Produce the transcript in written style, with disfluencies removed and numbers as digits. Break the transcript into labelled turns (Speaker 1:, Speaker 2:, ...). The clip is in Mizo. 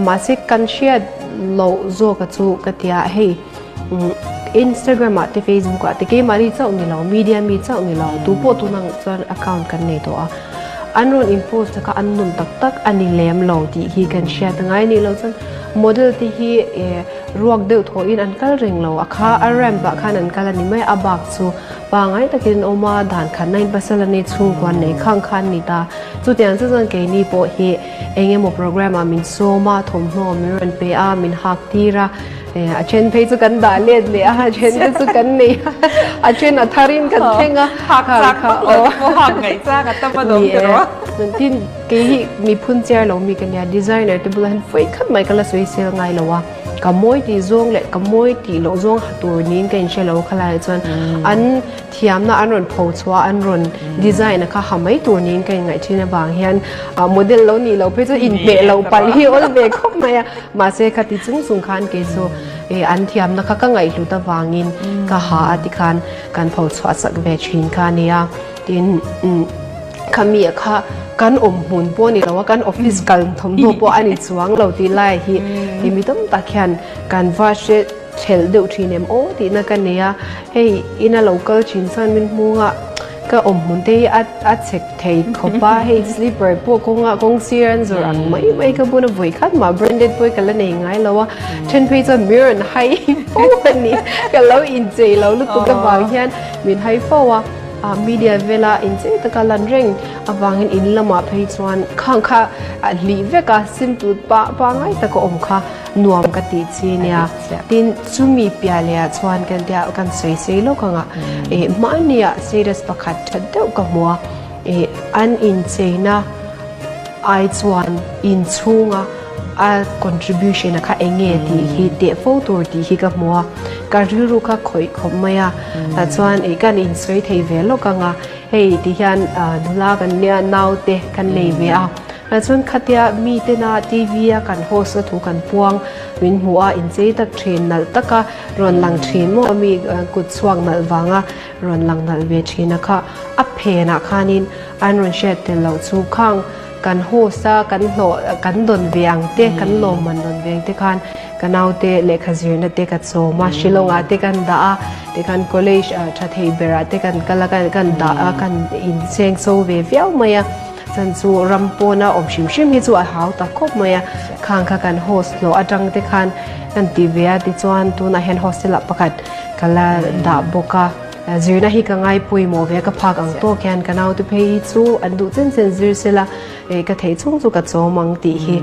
Speaker 1: Mahse kan hriat loh zawka chu ka tia hei Instagram ah te Facebook ah te keimahni chauh ni lo media mi chauh ni lo tu pawh tunang chuan account kan nei tawh a an rawn in post a kha an nun tak tak a ni lem lo tih hi kan hriat a ngai anih loh chuan model te hi ruak deuh thawhin an kal reng lo a kha a ramp ah khan an kal a ni mai a bak chu pangai takin an awm a dan khatna in pasal a ni chhungkua an nei khang kha an ni ta chutiang chu chuan keini pawh hi Eng emaw program ah min sawm a, thawmhnaw min rawn pe a, min hak tir a, a then phei chu kan dah let leh a, a then te chu kan nei a, a then a thar in kan thleng a.
Speaker 2: Hak chak vak lo te pawh hak ngaih chak a tam a dawm te rawh.
Speaker 1: Tin, kei hi mi phun chiar lo mi ka nia, designer te bulah hian vawi khat mai ka la sawi sel ngai lo a. Ka mawi tih zawng leh ka mawi tih loh zawng ha tur niin ka inhre lo khalai ah chuan an thiamna an rawn pho chhuah an rawn design a kha ha mai tur niin ka inngaih thin avang hian model lo nih loh phei chu inhmeh loh palh hi awl ve khawp mai a mahse khati chung chung khan kei chu an thiamna kha ka ngaihhlut avangin ka ha a tikhan kan pho chhuah sak ve thin kha a nia tin khami a kha kan awm hmun pawh a ni lo a kan office kal thawmhnaw pawh a ni chuang lo tih lai hi mi tam tak hian kan va hre Thelh deuh thin em aw tihna ka nei a, hei ina lo kal thin chuan min hmung a, ka awm hmun te hi a a chek thei khawp a, hei slipper pawh kawngah kawng sir an zawrh ang mai mai ka bun a, vawi khat mah branded pawh hi ka la nei ngai lo a, then phei chuan min rawn hai fo a ni, ka lo inchei lo lutuk avang hian min hai fo a, media vela inchei taka lan reng avangin in lamah phei chuan khang kha a hlih vek a, simple pah pangngai taka awm kha. Nuam ka tih chi nia. Tin, chumi piah leh ah chuan kan tia kan sawi sei lawk ang a, eh mahni ah status pakhat that deuh ka hmu a, eh an incheina ai chuan inchhunga a contribution a kha eng nge tih hi teh fo tur tih hi ka hmu a, ka rilru kha khawih khawp mai a, tah chuan eh kan insawi thei ve lawk ang a, hei ti hian nula kan nia naute kan nei ve a. Tah chuan khatia mitena TV a kan host na thu kan puang min hmuh a, inchei tak thin nalh taka rawn lang thin maw mi kut chhuak nalh vanga rawn lang nalh ve thin a kha a phenah khanin an rawn hriat tel loh chu khang kan host a kan hlawh kan dawn ve ang te kan lawmman dawn ve ang te khan ka naute lehkha zirna te ka chawm a Shillong-ah te kan dah a tikhan college tha thei berah te kan kal a kan dah a kan incheng chho ve viau mai a. Chan chu ram pawna awm hrim hrim hi chu a hau ta khawp mai a, khang kha kan host hlawh atang te khan kan ti ve a, tichuan tunah hian hostel ah pakhat ka la dah bawk a, zirna hi ka ngai pawimawh ve a, ka phak ang tawk hian ka naute phei hi chu an duh chen chen zir sela ka theih chhung chu ka chawm ang tih hi.